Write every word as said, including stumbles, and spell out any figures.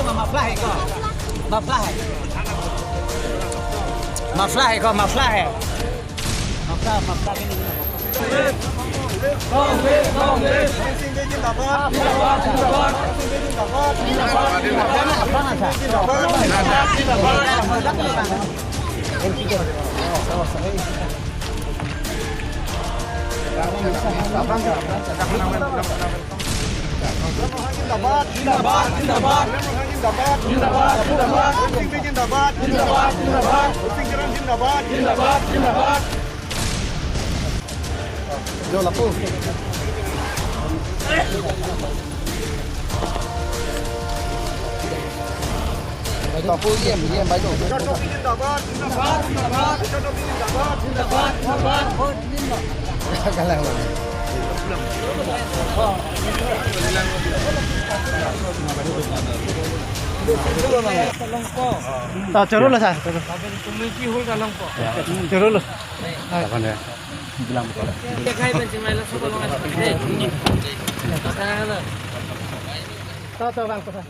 Mafla hai ko. Mafla hai. Mafla hai ko, mafla hai. Mafla, mafla ke nahi. Zindabad, zindabad, zindabad, zindabad, zindabad, zindabad, zindabad, zindabad, zindabad, zindabad. Jo lapu. Lapu E M, E M baito. Zindabad, zindabad, zindabad, zindabad, zindabad. Kalang lang. Ta choro lo sa. Choro lo. Apa ya? Bilang betul. Ta ta bang ko sa.